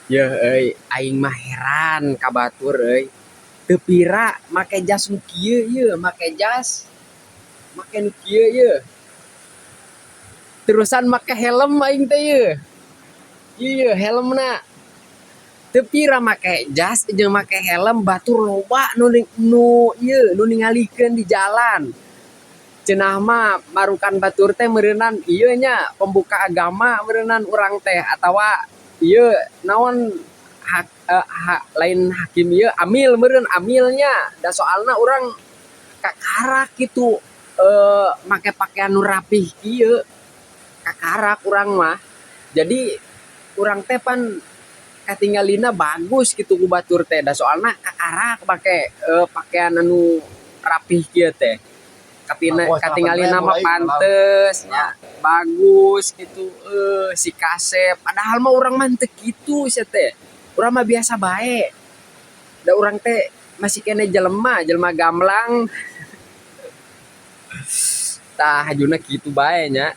Yeuh euy, aing mah heran ka batur euy. Teu pira make jas nu kieu yeuh, make jas make nu kieu yeuh. Terusan make helm aing teh yeuh. Ieu helmna. Teu pira make jas jeung make helm, batur loba nu nu ieu nu ningalikeun di jalan. Cenah mah marukan batur teh meureunan ieu nya, pembuka agama meureunan urang teh, atawa ieu naon hak, ha, lain hakim ieu, amil meureun, amilnya da, soalna urang kakarak kitu make pakaian nu rapih kieu, kakarak urang mah. Jadi urang teh pan katinggalina bagus kitu ku batur teh, da soalna kakarak make pakaian anu rapih kieu teh. Katina katingalina mah pantes nya, bagus gitu, si kasep. Padahal mah urang mah henteu kitu sia teh. Urang mah biasa bae. Da urang teh masih keneh jelema, jelema gamblang. Tah, hajuna kitu bae nya.